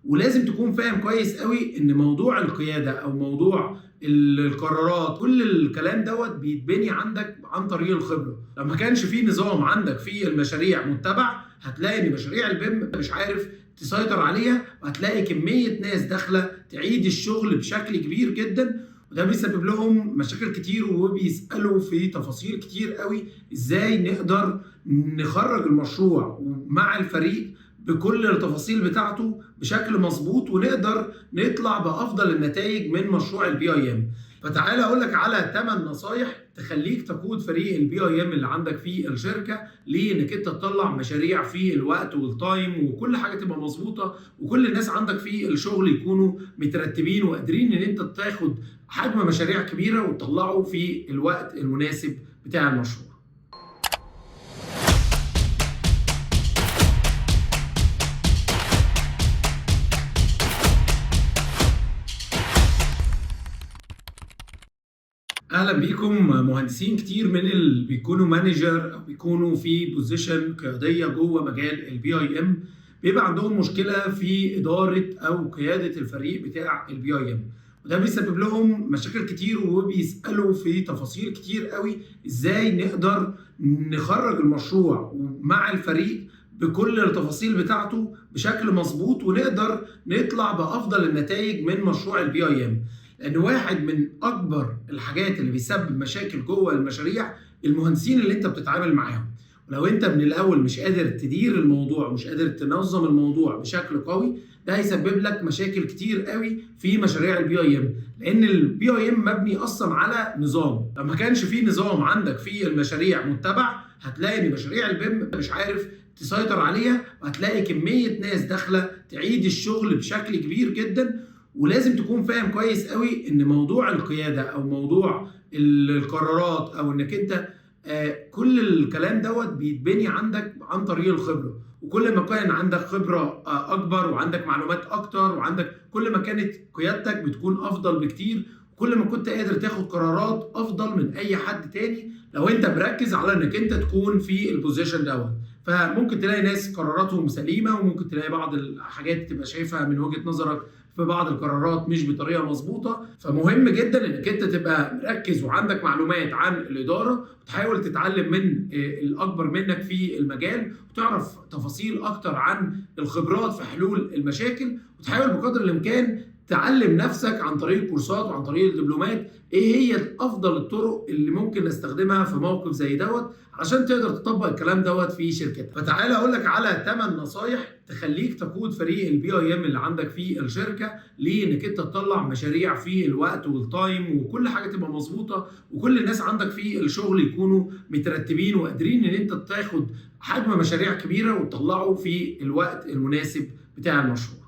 ولازم تكون فاهم كويس قوي ان موضوع القيادة او موضوع القرارات، كل الكلام دوت بيتبني عندك عن طريق الخبره. لو ما كانش في نظام عندك في المشاريع متبع، هتلاقي ان مشاريع ال BIM مش عارف تسيطر عليها، وهتلاقي كمية ناس داخله تعيد الشغل بشكل كبير جدا، وده بيسبب لهم مشاكل كتير، وبيسالوا في تفاصيل كتير قوي ازاي نقدر نخرج المشروع مع الفريق بكل التفاصيل بتاعته بشكل مظبوط، ونقدر نطلع بافضل النتائج من مشروع ال BIM. فتعالى اقول لك على 8 نصايح تخليك تقود فريق ال BIM اللي عندك في الشركة، لانك انت تطلع مشاريع في الوقت وال time وكل حاجة تبقى مظبوطه، وكل الناس عندك في الشغل يكونوا مترتبين وقادرين ان انت تاخد حجم مشاريع كبيرة وتطلعه في الوقت المناسب بتاع المشروع. اهلا بيكم. مهندسين كتير من اللي بيكونوا manager او بيكونوا في position قيادية جوه مجال ال BIM بيبقى عندهم مشكلة في ادارة او قيادة الفريق بتاع ال BIM، وده بيسبب لهم مشاكل كتير، وبيسالوا في تفاصيل كتير قوي ازاي نقدر نخرج المشروع مع الفريق بكل التفاصيل بتاعته بشكل مظبوط، ونقدر نطلع بافضل النتائج من مشروع ال BIM. لان واحد من اكبر الحاجات اللي بيسبب مشاكل جوه المشاريع المهندسين اللي انت بتتعامل معاهم، ولو انت من الاول مش قادر تدير الموضوع، مش قادر تنظم الموضوع بشكل قوي، ده هيسبب لك مشاكل كتير قوي في مشاريع ال BIM. لان ال BIM مبني اصلا على نظام، لو ما كانش في نظام عندك في المشاريع متبع، هتلاقي ان مشاريع ال BIM مش عارف تسيطر عليها، وهتلاقي كمية ناس داخلة تعيد الشغل بشكل كبير جدا. ولازم تكون فاهم كويس قوي ان موضوع القيادة او موضوع القرارات او انك انت كل الكلام دوت بيتبني عندك عن طريق الخبرة، وكل ما كان عندك خبرة اكبر وعندك معلومات اكتر وعندك، كل ما كانت قيادتك بتكون افضل بكتير، كل ما كنت قادر تاخد قرارات افضل من اي حد تاني لو انت مركز على انك انت تكون في ال position دوت. فممكن تلاقي ناس قراراتهم سليمة، وممكن تلاقي بعض الحاجات تبقى شايفها من وجهة نظرك في بعض القرارات مش بطريقة مظبوطة. فمهم جدا انك انت تبقى مركز وعندك معلومات عن الادارة، وتحاول تتعلم من الاكبر منك في المجال، وتعرف تفاصيل اكتر عن الخبرات في حلول المشاكل، وتحاول بقدر الامكان تعلم نفسك عن طريق الكورسات وعن طريق الدبلومات ايه هي افضل الطرق اللي ممكن نستخدمها في موقف زي دوت عشان تقدر تطبق الكلام دوت في شركتك. فتعالى اقول لك على 8 نصايح تخليك تقود فريق ال BIM اللي عندك في الشركة، لانك انت تطلع مشاريع في الوقت وال time وكل حاجة تبقى مظبوطة، وكل الناس عندك في الشغل يكونوا مترتبين وقادرين ان انت تاخد حجم مشاريع كبيرة وتطلعه في الوقت المناسب بتاع المشروع.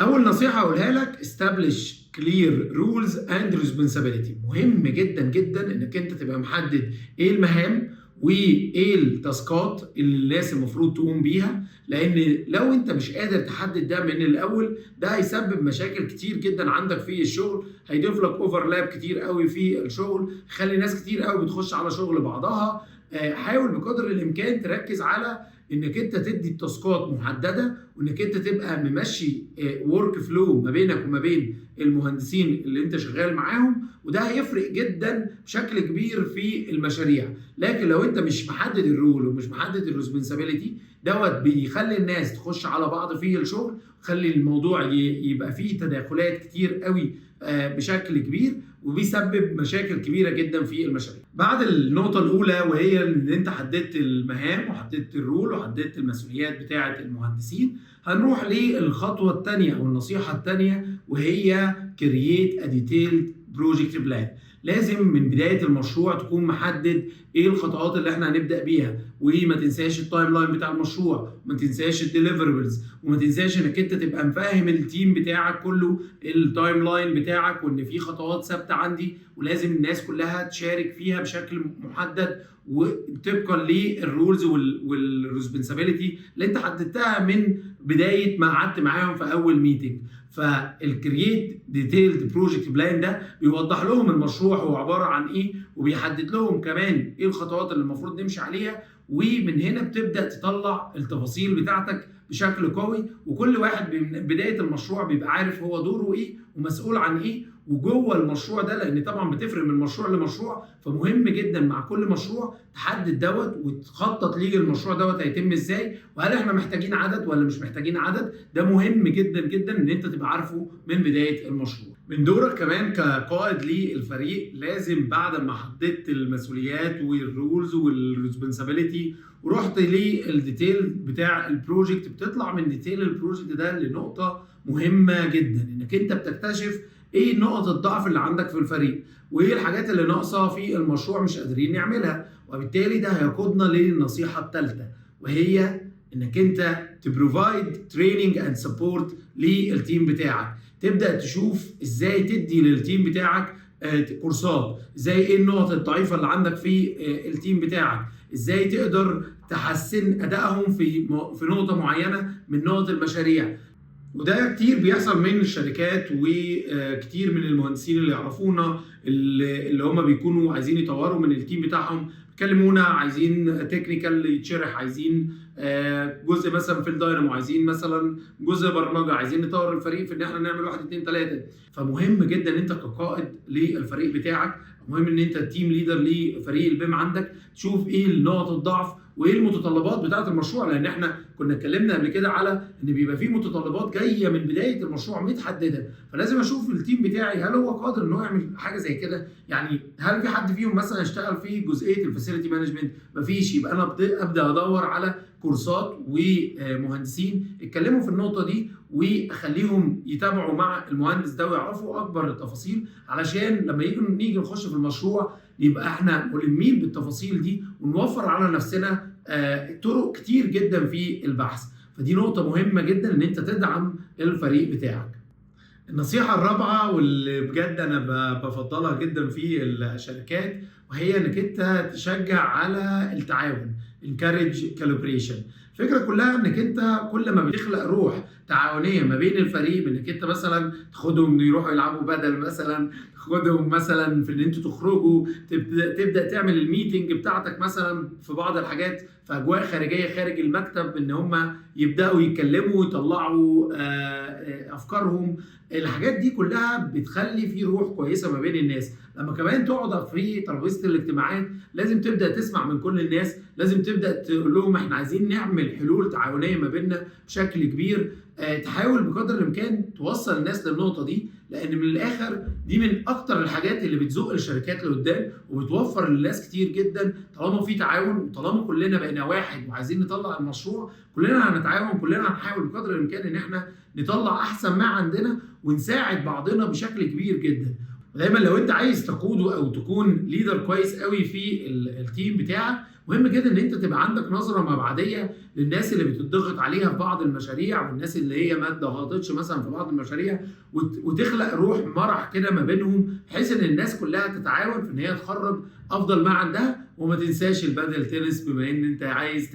اول نصيحة اقولها لك establish clear roles and responsibility. مهم جدا جدا انك انت تبقى محدد ايه المهام وايه ال task ات اللي الناس المفروض تقوم بيها، لان لو انت مش قادر تحدد ده من الاول ده هيسبب مشاكل كتير جدا عندك في الشغل، هيضيف لك overlap كتير قوي في الشغل، خلي ناس كتير قوي بتخش على شغل بعضها. حاول بقدر الامكان تركز على انك انت تدي ال task ات محددة، وانك انت تبقى ممشي workflow ما بينك وما بين المهندسين اللي انت شغال معاهم، وده هيفرق جدا بشكل كبير في المشاريع. لكن لو انت مش محدد ال role ومش محدد ال responsibility دوت بيخلي الناس تخش على بعض في الشغل، خلي الموضوع يبقى فيه تداخلات كتير قوي بشكل كبير، وبيسبب مشاكل كبيرة جدا في المشاريع. بعد النقطة الاولى وهي ان انت حددت المهام وحددت ال role وحددت المسؤوليات بتاعه المهندسين، هنروح للخطوة الثانية او النصيحة الثانية وهي create a detailed project plan. لازم من بداية المشروع تكون محدد ايه الخطوات اللي احنا هنبدا بيها، وما تنساش ال timeline بتاع المشروع، وما تنساش ال deliverables، وما تنساش انك انت تبقى مفهم ال team بتاعك كله ال timeline بتاعك، وان في خطوات ثابتة عندي ولازم الناس كلها تشارك فيها بشكل محدد وطبقا لل roles وال responsibility اللي انت حددتها من بداية ما قعدت معاهم في اول meeting. فال create detailed project plan ده بيوضح لهم المشروع هو عبارة عن ايه، وبيحدد لهم كمان ايه الخطوات اللي المفروض نمشي عليها، ومن هنا بتبدا تطلع التفاصيل بتاعتك بشكل قوي، وكل واحد من بداية المشروع بيبقى عارف هو دوره ايه ومسؤول عن ايه وجوه المشروع ده، لان طبعا بتفرق من مشروع لمشروع. فمهم جدا مع كل مشروع تحدد دوت وتخطط ليه المشروع دوت هيتم ازاي، وهل احنا محتاجين عدد ولا مش محتاجين عدد. ده مهم جدا جدا ان انت تبقى عارفه من بداية المشروع. من دورك كمان كقائد للفريق، لازم بعد ما حددت المسؤوليات وال roles وال responsibility ورحت لل detail بتاع ال project، بتطلع من detail ال project ده لنقطة مهمة جدا، انك انت بتكتشف ايه نقط الضعف اللي عندك في الفريق، وايه الحاجات اللي ناقصه في المشروع مش قادرين نعملها. وبالتالي ده هيقودنا للنصيحه الثالثة، وهي انك انت ت provide training and support لل team بتاعك. تبدا تشوف ازاي تدي لل team بتاعك كورسات، ازاي ايه النقط الضعيفة اللي عندك في ال team بتاعك، ازاي تقدر تحسن ادائهم في نقطة معينة من نقط المشاريع. وده كتير بيحصل من الشركات وكتير من المهندسين اللي يعرفونا اللي هم بيكونوا عايزين يطوروا من ال team بتاعهم، بيكلمونا عايزين technical يتشرح، عايزين جزء مثلا في الداينامو، عايزين مثلا جزء برمجة، عايزين نطور الفريق في ان احنا نعمل 1 2 3. فمهم جدا ان انت كقائد للفريق بتاعك، مهم ان انت ال team leader لفريق ال BIM عندك، تشوف ايه نقط الضعف وايه المتطلبات بتاعه المشروع. لان احنا كنا اتكلمنا قبل كده على ان بيبقى فيه متطلبات جاية من بداية المشروع متحدده، فلازم اشوف ال team بتاعي هل هو قادر ان هو يعمل حاجة زي كده. يعني هل في حد فيهم مثلا اشتغل في جزئية ال facility management؟ مفيش. يبقى انا ابدا ادور على كورسات ومهندسين اتكلموا في النقطة دي، واخليهم يتابعوا مع المهندس ده ويعرفوا اكبر التفاصيل، علشان لما نيجي نخش في المشروع يبقى احنا ملمين بالتفاصيل دي، ونوفر على نفسنا طرق كتير جدا في البحث. فدي نقطة مهمة جدا ان انت تدعم الفريق بتاعك. النصيحة الرابعة واللي بجد انا بفضلها جدا في الشركات، وهي انك انت تشجع على التعاون، encourage collaboration. الفكرة كلها انك انت كل ما بتخلق روح تعاونية ما بين الفريق، انك انت مثلا تاخدهم يروحوا يلعبوا بدل، مثلا تاخدهم مثلا في ان انتوا تخرجوا، تبدا تعمل ال meeting بتاعتك مثلا في بعض الحاجات في اجواء خارجية خارج المكتب، ان هم يبداوا يتكلموا ويطلعوا افكارهم. الحاجات دي كلها بتخلي في روح كويسة ما بين الناس. لما كمان تقعد في ترابيزة الاجتماعات لازم تبدا تسمع من كل الناس، لازم تبدا تقول لهم احنا عايزين نعمل حلول تعاونية ما بيننا بشكل كبير. تحاول بقدر الامكان توصل الناس للنقطة دي، لان من الاخر دي من اكتر الحاجات اللي بتزق الشركات لقدام وبتوفر للناس كتير جدا. طالما في تعاون وطالما كلنا بقينا واحد وعايزين نطلع المشروع، كلنا هنتعاون، كلنا هنحاول بقدر الامكان ان احنا نطلع احسن ما عندنا ونساعد بعضنا بشكل كبير جدا. ودايما لو انت عايز تقوده او تكون leader كويس قوي في ال team بتاعك، مهم جدا ان انت تبقى عندك نظره مبعديه للناس اللي بتضغط عليها في بعض المشاريع، والناس اللي هي ما اتضغطتش مثلا في بعض المشاريع، وتخلق روح مرح كده ما بينهم، بحيث ان الناس كلها تتعاون في ان هي تخرج افضل ما عندها. وما تنساش البادل تنس، بما ان انت عايز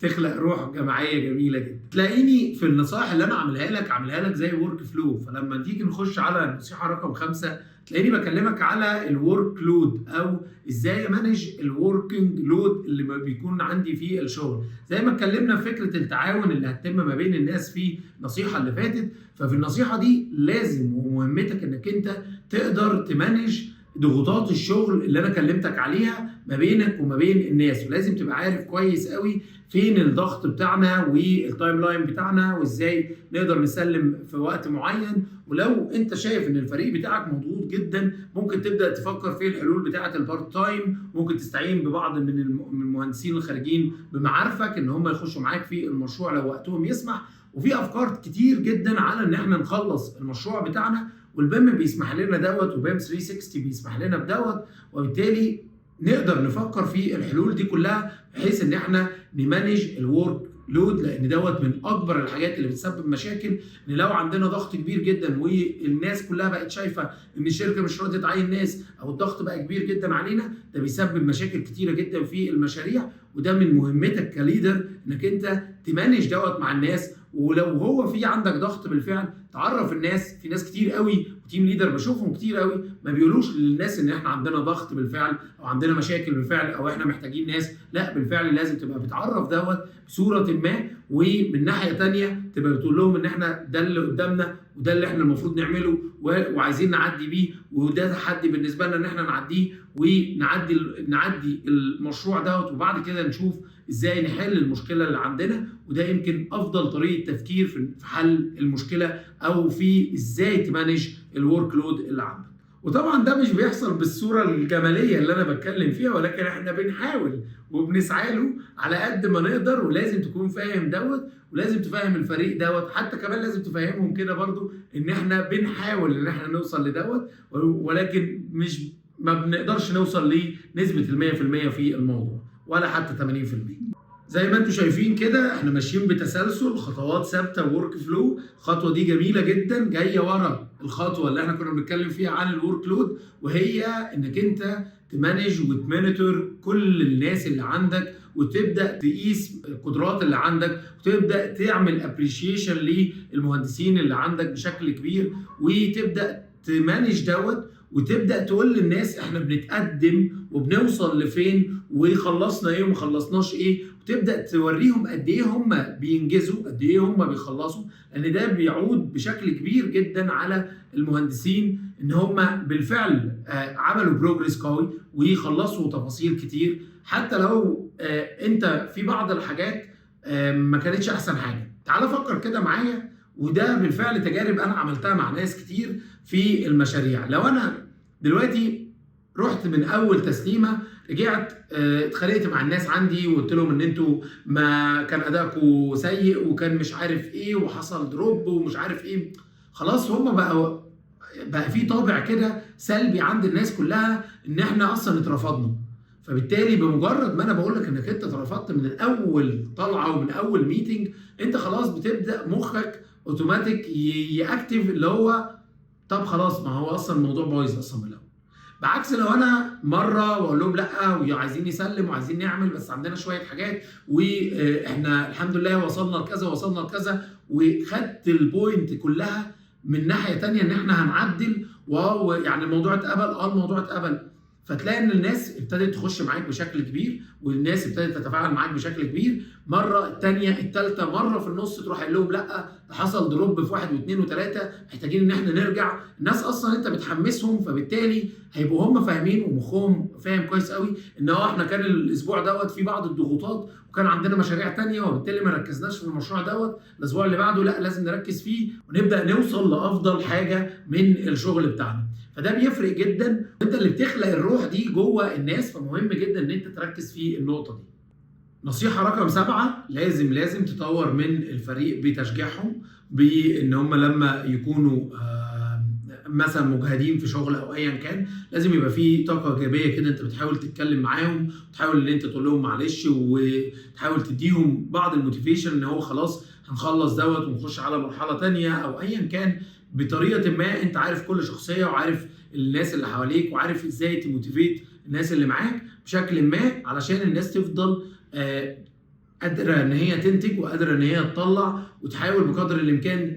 تخلق روح جماعية جميلة جدا. تلاقيني في النصائح اللي انا عاملها لك زي workflow. فلما تيجي نخش على النصيحة رقم 5، تلاقيني بكلمك على ال workload، او ازاي ا manage ال working load اللي ما بيكون عندي في الشغل. زي ما اتكلمنا في فكرة التعاون اللي هتتم ما بين الناس في النصيحة اللي فاتت، ففي النصيحة دي لازم ومهمتك انك انت تقدر ت manage ضغوطات الشغل اللي انا كلمتك عليها ما بينك وما بين الناس، ولازم تبقى عارف كويس قوي فين الضغط بتاعنا وال timeline بتاعنا، وازاي نقدر نسلم في وقت معين. ولو انت شايف ان الفريق بتاعك مضغوط جدا، ممكن تبدا تفكر في الحلول بتاعه ال part time، ممكن تستعين ببعض من المهندسين الخارجين بمعارفك ان هم يخشوا معاك في المشروع لو وقتهم يسمح. وفي افكار كتير جدا على ان احنا نخلص المشروع بتاعنا، وال BIM بيسمح لنا دوت، و BIM 360 بيسمح لنا بدوت، وبالتالي نقدر نفكر في الحلول دي كلها بحيث ان احنا ن manage ال workload، لان دوت من اكبر الحاجات اللي بتسبب مشاكل. ان لو عندنا ضغط كبير جدا والناس كلها بقت شايفه ان الشركة مش راضية تعين ناس، او الضغط بقى كبير جدا علينا، ده بيسبب مشاكل كتيرة جدا في المشاريع. وده من مهمتك ك leader انك انت ت manage دوت مع الناس ولو هو في عندك ضغط بالفعل تعرف الناس. في ناس كتير قوي و team leader بشوفهم كتير قوي ما بيقولوش للناس ان احنا عندنا ضغط بالفعل او عندنا مشاكل بالفعل او احنا محتاجين ناس. لا، بالفعل لازم تبقى بتعرف دوت بصورة ما، ومن ناحية تانية تبقى بتقول لهم ان احنا ده اللي قدامنا وده اللي احنا المفروض نعمله وعايزين نعدي بيه، وده تحدي بالنسبة لنا ان احنا نعديه ونعدي المشروع دوت، وبعد كده نشوف ازاي نحل المشكلة اللي عندنا. وده يمكن افضل طريقه تفكير في حل المشكلة او في ازاي ت manage ال workload اللي عندك. وطبعا ده مش بيحصل بالصورة الجمالية اللي انا بتكلم فيها، ولكن احنا بنحاول وبنسعى له على قد ما نقدر. ولازم تكون فاهم دوت، ولازم تفهم الفريق دوت، حتى كمان لازم تفهمهم كده برضو ان احنا بنحاول ان احنا نوصل لدوت، ولكن مش ما بنقدرش نوصل لنسبه 100% في الموضوع ولا حتى 80%. زي ما انتم شايفين كده احنا ماشيين بتسلسل خطوات ثابتة workflow. الخطوة دي جميلة جدا، جاية ورا الخطوة اللي احنا كنا بنتكلم فيها عن ال workload، وهي انك انت ت manage وت monitor كل الناس اللي عندك، وتبدا تقيس القدرات اللي عندك، وتبدا تعمل appreciation للمهندسين اللي عندك بشكل كبير، وتبدا ت manage دوت، وتبدا تقول للناس احنا بنتقدم وبنوصل لفين وخلصنا ايه وما خلصناش ايه، وتبدا توريهم قد ايه هم بينجزوا، قد ايه هم بيخلصوا، لان ده بيعود بشكل كبير جدا على المهندسين ان هم بالفعل عملوا progress قوي وخلصوا تفاصيل كتير، حتى لو انت في بعض الحاجات ما كانتش احسن حاجة. تعال فكر كده معايا، وده بالفعل تجارب انا عملتها مع ناس كتير في المشاريع. لو انا دلوقتي رحت من اول تسليمه رجعت اتخانقت مع الناس عندي وقلت لهم ان انتوا ما كان ادائكم سيء وكان مش عارف ايه وحصل drop ومش عارف ايه، خلاص هم بقى في طابع كده سلبي عند الناس كلها ان احنا اصلا اترفضنا. فبالتالي بمجرد ما انا بقول لك انك انت اترفضت من اول طلعه ومن اول meeting، انت خلاص بتبدا مخك اوتوماتيك ي active اللي هو طب خلاص ما هو اصلا الموضوع بايظ اصلا من الاول. بعكس لو انا مرة واقول لهم لا وعايزين نسلم وعايزين نعمل بس عندنا شوية حاجات واحنا الحمد لله وصلنا لكذا وصلنا لكذا، وخدت ال point كلها من ناحية تانية ان احنا هنعدل، wow يعني الموضوع اتقبل، الموضوع اتقبل. فتلاقي ان الناس ابتدت تخش معاك بشكل كبير، والناس ابتدت تتفاعل معاك بشكل كبير. مرة الثانية الثالثة، مرة في النص تروح قايل لهم لا ده حصل drop في 1 و2 و3، محتاجين ان احنا نرجع. الناس اصلا انت بتحمسهم، فبالتالي هيبقوا هم فاهمين ومخهم فاهم كويس قوي ان هو احنا كان الاسبوع دوت في بعض الضغوطات وكان عندنا مشاريع ثانية وبالتالي ما ركزناش في المشروع دوت، الاسبوع اللي بعده لا لازم نركز فيه ونبدا نوصل لافضل حاجة من الشغل بتاعنا. فده بيفرق جدا، وانت اللي بتخلق الروح دي جوه الناس، فمهم جدا ان انت تركز في النقطة دي. نصيحة رقم 7، لازم تطور من الفريق بتشجيعهم، بان هم لما يكونوا مثلا مجهدين في شغل او ايا كان، لازم يبقى في طاقة ايجابية كده، انت بتحاول تتكلم معاهم وتحاول ان انت تقول لهم معلش، وتحاول تديهم بعض ال motivation ان هو خلاص هنخلص دوت ونخش على مرحلة تانية او ايا كان. بطريقة ما انت عارف كل شخصية وعارف الناس اللي حواليك وعارف ازاي ت motivate الناس اللي معاك بشكل ما، علشان الناس تفضل قادرة ان هي تنتج وقادرة ان هي تطلع، وتحاول بقدر الامكان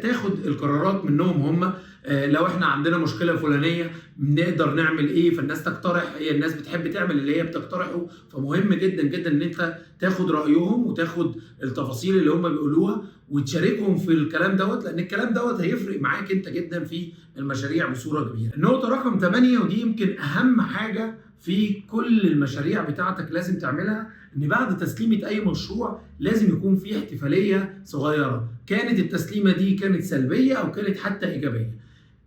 تاخد القرارات منهم هم. لو احنا عندنا مشكلة فلانيه نقدر نعمل ايه، فالناس تقترح، هي الناس بتحب تعمل اللي هي بتقترحه. فمهم جدا جدا ان انت تاخد رايهم وتاخد التفاصيل اللي هم بيقولوها وتشاركهم في الكلام دوت، لان الكلام دوت هيفرق معاك انت جدا في المشاريع بصورة كبيرة. النقطة رقم 8، ودي يمكن اهم حاجة في كل المشاريع بتاعتك لازم تعملها، ان بعد تسليمه اي مشروع لازم يكون في احتفالية صغيرة. كانت التسليمة دي كانت سلبية او كانت حتى ايجابية.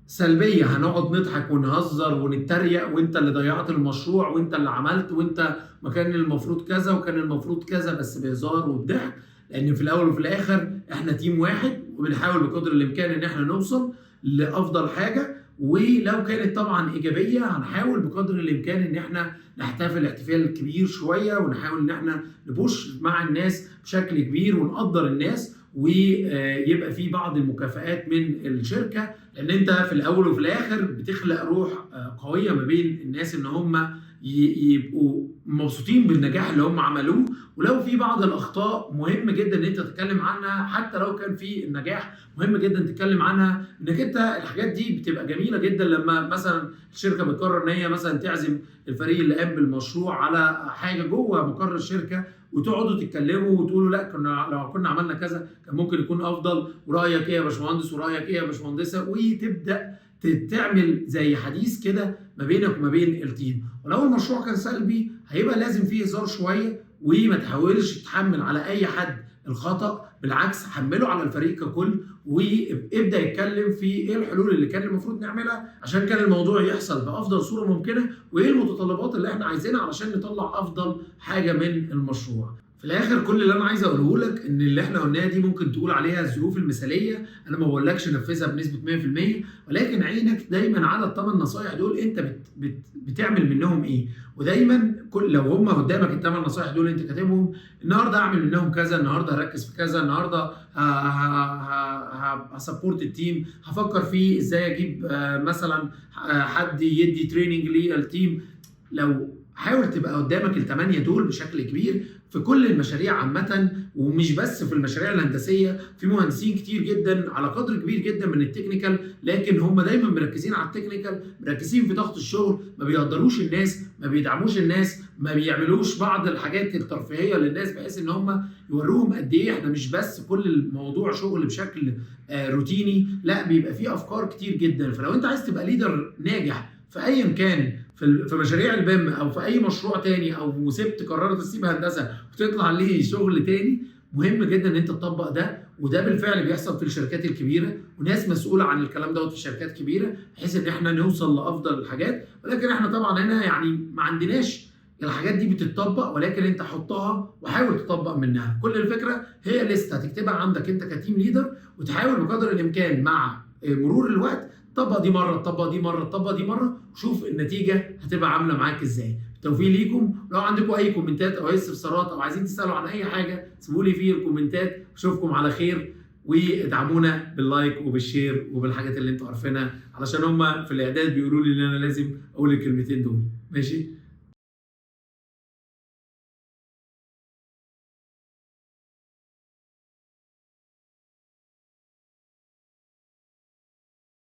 سلبية هنقعد نضحك ونهزر ونتريق، وانت اللي ضيعت المشروع وانت اللي عملت وانت ما كان المفروض كذا وكان المفروض كذا، بس بهزار وبضحك، لان في الاول وفي الاخر احنا team واحد وبنحاول بقدر الامكان ان احنا نوصل لافضل حاجة. ولو كانت طبعا ايجابية هنحاول بقدر الامكان ان احنا نحتفل احتفال كبير شوية، ونحاول ان احنا ن push مع الناس بشكل كبير ونقدر الناس، ويبقى في بعض المكافآت من الشركة، لان انت في الاول وفي الاخر بتخلق روح قوية ما بين الناس ان هم يبقوا مبسوطين بالنجاح اللي هم عملوه. ولو في بعض الاخطاء مهم جدا ان انت تتكلم عنها، حتى لو كان في النجاح مهم جدا تتكلم عنها. انك انت الحاجات دي بتبقى جميلة جدا لما مثلا الشركة بتقرر ان هي مثلا تعزم الفريق اللي قام بالمشروع على حاجة جوه مقر الشركة، وتقعدوا تتكلموا وتقولوا لا كنا لو كنا عملنا كذا كان ممكن يكون افضل، ورايك ايه يا باشمهندس، ورايك ايه يا باشمهندسه، وتبدا تعمل زي حديث كده ما بينك وما بين ال team. ولو المشروع كان سلبي هيبقى لازم فيه هزار شويه، وما تحاولش تحمل على اي حد الخطا، بالعكس حمله على الفريق ككل، وابدا يتكلم في ايه الحلول اللي كان المفروض نعملها عشان كان الموضوع يحصل بافضل صوره ممكنة، وايه المتطلبات اللي احنا عايزينها علشان نطلع افضل حاجة من المشروع. في الاخر كل اللي انا عايز اقوله لك ان اللي احنا قلناه دي ممكن تقول عليها الظروف المثالية، انا ما بقولكش نفذها بنسبة 100%، ولكن عينك دايما على الثمان نصايح دول انت بت بت بتعمل منهم ايه. ودايما كل لو هم قدامك الثمان نصايح دول انت كاتبهم، النهارده اعمل منهم كذا، النهارده هركز في كذا، النهارده ه support ال team، هفكر في ازاي اجيب مثلا حد يدي training لل team. لو حاول تبقى قدامك الثمانية دول بشكل كبير في كل المشاريع عامة، ومش بس في المشاريع الهندسية. في مهندسين كتير جدا على قدر كبير جدا من ال technical، لكن هم دايما مركزين على ال technical، مركزين في ضغط الشغل، ما بيقدروش الناس، ما بيدعموش الناس، ما بيعملوش بعض الحاجات الترفيهية للناس بحيث ان هم يوروهم قد ايه احنا مش بس كل الموضوع شغل بشكل روتيني، لا بيبقى فيه افكار كتير جدا. فلو انت عايز تبقى leader ناجح في اي مكان، في مشاريع ال BIM او في اي مشروع تاني، او سبت قررت تسيب هندسة وتطلع ليه شغل تاني، مهم جدا ان انت تطبق ده. وده بالفعل بيحصل في الشركات الكبيرة، وناس مسؤولة عن الكلام دوت في شركات كبيرة، بحيث ان احنا نوصل لافضل الحاجات. ولكن احنا طبعا هنا يعني ما عندناش الحاجات دي بتتطبق، ولكن انت حطها وحاول تطبق منها. كل الفكرة هي لستة هتكتبها عندك انت ك team leader، وتحاول بقدر الامكان مع مرور الوقت طبق دي مرة، طبق دي مرة، طبق دي مرة، وشوف النتيجة هتبقى عامله معاك ازاي. بالتوفيق ليكم. لو عندكم اي كومنتات او اي استفسارات او عايزين تسالوا عن اي حاجة سيبوا لي في الكومنتات. اشوفكم على خير، وادعمونا بال like وبال share وبالحاجات اللي انتوا عارفينها، علشان هم في الاعداد بيقولوا لي ان انا لازم اقول الكلمتين دول. ماشي.